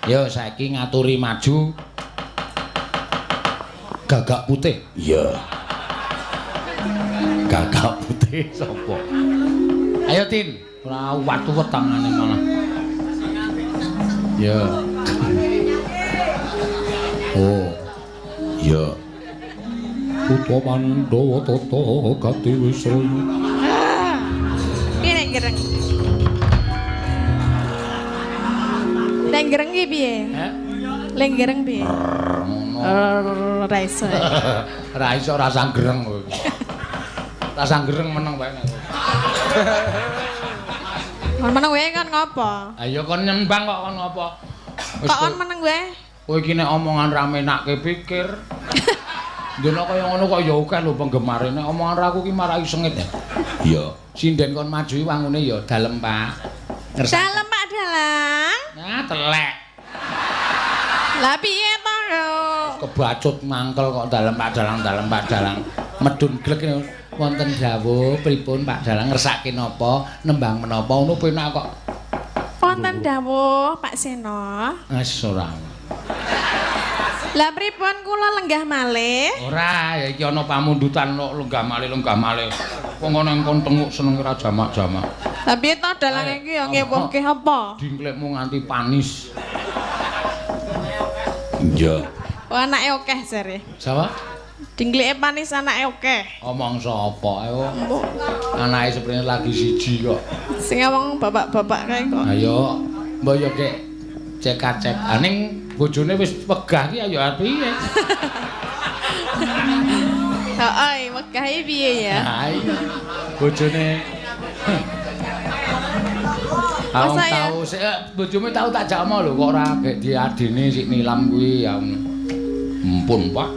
Yo saiki ngaturi maju. Gagak putih. Iya. Gagak putih sapa? Ayo Tin, ora watu tangane malah. Ya. Oh. Ya. Putra Pandhawa tata gati wisraya. Piye nek gereng? Nek gereng ki piye? Heh? Lek gereng piye? Ngono. Ora iso. Ora iso rasa gereng kowe. Rasa gereng meneng wae nek kowe. Kon meneng wae kon ngopo? Ayo kon nyembang kok kon ngopo? Wis Kok kon meneng wae? Kowe iki nek omongan ra menakke pikir. Ndelok kaya ngono kok ya akeh lho penggemare. Nek omongan ra aku ki marai sengit. Iya. Sinden kon maju wangune ya dalem, Pak. Ngersake. Dalem Pak Dalang. Nah, telek. Lah piye to? Kebacut mangkel kok dalem Pak Dalang, dalem Pak Dalang. Medun glek wonten dawuh pripun Pak Dalang ngersake napa, nembang menapa ngono penak kok. Wonten dawuh Pak Seno. Wis ora. Lah pripun kula lenggah malih? Ora, ya iki ana pamundutan kok lenggah malih-lenggah malih. Wong ana engkon tenguk senenge ra jamak-jamak. Lah piye to dalang iki ya ngewuhke apa? Dingklekmu nganti panis. Iya. Oh anake akeh jare. Sapa? Dingkleke panis anake akeh. Omong sapa? Ayo. Anake seprene lagi siji kok. Sing ngomong bapak-bapak kae kok. Ayo, mbok yo kek cek-cek. Ah ning bojone wis wegah ki ayo arep piye? Heeh, wegah iki piye ya? Ha iya. Bojone Aku Masa ya? tau sik bojomu tau tak jak omong lho kok ora gek diadine sik nilam kuwi ya. Ampun, Pak.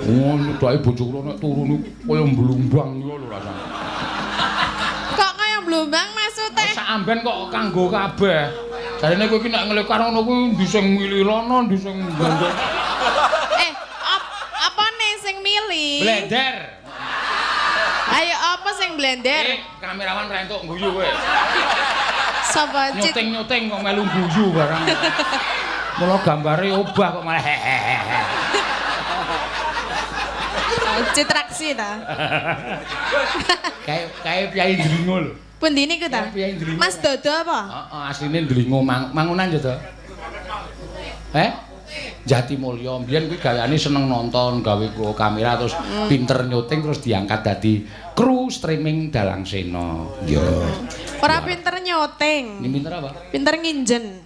Oh, nyedaki bojo kula nek turu niku kaya mblumbang niku lho rasane. Kok kaya mblumbang maksude? Sak amben kok kanggo kabeh. Jarene kowe iki nek nglekar ngono kuwi ndi sing mili rono, ndi sing gondok. Eh, apane sing mili? Blender. Ayo apa sing blender? Eh, kamerawan ra entuk guyu kowe. Sapa cit? Nyuting-nyuting kok melu guyu barang. Mula gambare obah kok malah hehehe. Citraksi ta? Kayak kayak piyai Ndlingo lho. Pundi niku ta? Piye Ndlingo? Mas Dodo apa? Heeh, asline Ndlingo Mangunan ya to. Eh? Jatimulya mbiyen kuwi gaweane seneng nonton, gawe go kamera terus pinter nyuting terus diangkat dadi kru streaming Dalang Sena. Yo. Ora pinter nyuting. Ini pinter apa? Pinter nginjen.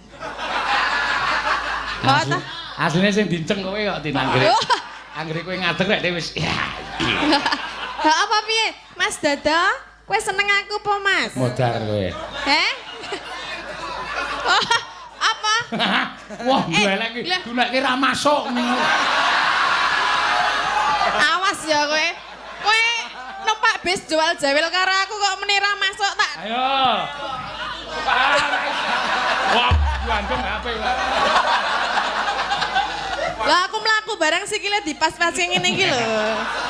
Kok ta? Asline sing dinceng kowe kok tinanggere. Anggere kowe ngadeg rek wis ya. Ha apa piye? Mas Dodo, kowe seneng aku apa, Mas? Modar kowe. Heh? Oh, apa? Wah, glelek iki. Lah. Dunekke ra masuk ngono. Awas ya kowe. Kowe numpak bis jual jawil karo aku kok meni ra masuk tak. Ayo. Wah, gandeng HP kok. Lah aku mlaku bareng sikile dipas-pas ngene iki lho.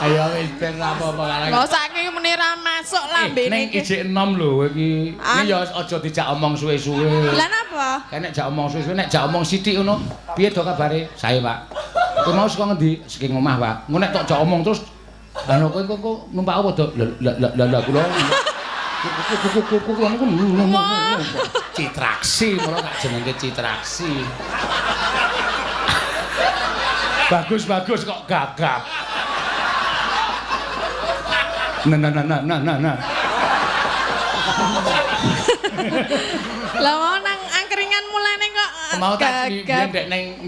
Ayo wis ben ra apa-apa karang. Lah saiki meni ra masuk lambene Ning iki. ijik enom lho iki. Ah. Ini ya aja dijak omong suwe-suwe. Lah napa? Kae nek jak omong suwe-suwe nek jak omong sithik ngono, piye do kabare? Sae, Pak. Kowe mau saka ngendi? Saking omah, Pak. Engko nek tok jak omong terus lah lho kowe kok numpak apa do? Lah lah lah kula. Kula niku Citraksi, mula tak jenenge Citraksi. Bagus-bagus kok gagap. Nah nah nah nah nah nah. Lah mau nang angkringan mulane kok Mau tak biyen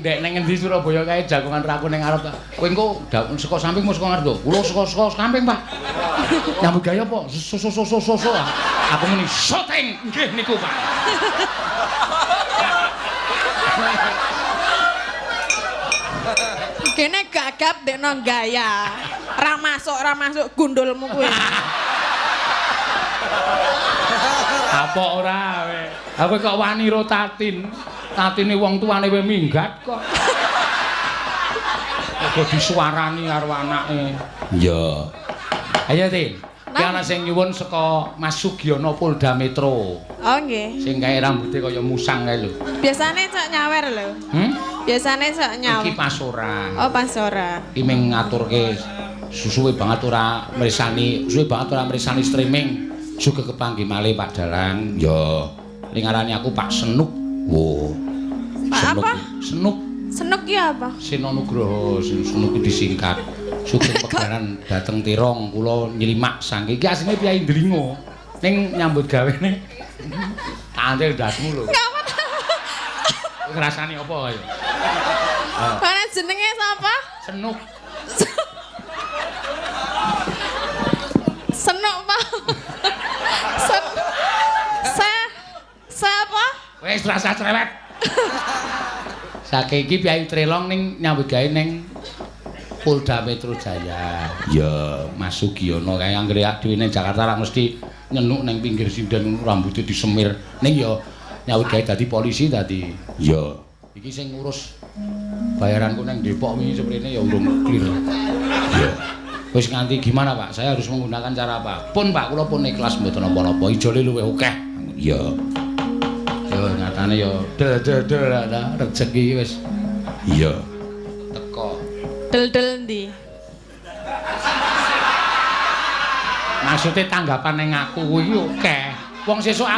ndek ning ngendi Surabaya kae jagongan raku ning ngarep. Kowe engko saka samping mau saka ngarep to? Kula saka samping, Pak. Nyambut gawe apa? So so so so so. Aku muni syuting. Nggih niku, Pak. Kene gagap dekno gaya. Ra masuk gundulmu kuwi. Apa ora kowe? Aku kok wani ro Tatin. Tatine wong tuane we minggat kok. Kok disuarani karo anake. Iya. Ayo, Tin. Ki ana sing nyuwun saka Mas Sugiono Polda Metro. Oh nggih. Sing kae rambute kaya musang kae lho. Biasane sok nyawer lho. Hmm? Biasane sok nyawer. Iki pas ora. Oh, pas ora. Iki ming ngaturke suwe banget ora mresani, suwe banget ora mresani streaming. Sugeng kepanggih malih Pak Dalang. Ya. Ning ngarani aku Pak Senuk. Wo. Pak Senuk. apa? Senuk. Senuk ki apa? Seno Nugroho, Senuk ku disingkat. Sugeng pegaran dateng Tirong kula nylimak saking iki asline piyai Ndlingo. Ning nyambut gawene tantil ndasmu lho. Ngapa ta? Ngrasani apa kaya? Ana jenenge sapa? Senuk. Senuk, Pak. Sen Se Se apa? Wis rasa cerewet. Saking iki piyai Trelong ning nyambut gawe ning Polda Metro Jaya. Ya, Mas Sugiono kae anggere dhewe ning Jakarta ra mesti nyenuk ning pinggir sinden rambutnya disemir. Ning ya nyambut gawe dadi polisi dadi. Ya. Iki sing ngurus bayaranku ning Depok wingi seprene ya urung clear. Ya. Wis nganti gimana, Pak? Saya harus menggunakan cara apa? Pun, Pak, kula pun ikhlas mboten napa-napa. Ijole luwih akeh. Ya. Ya ngatane ya del del del lah rezeki wis. Iya. Teko. Del-del ndi? Maksude tanggapan ning aku kuwi akeh. Wong sesuk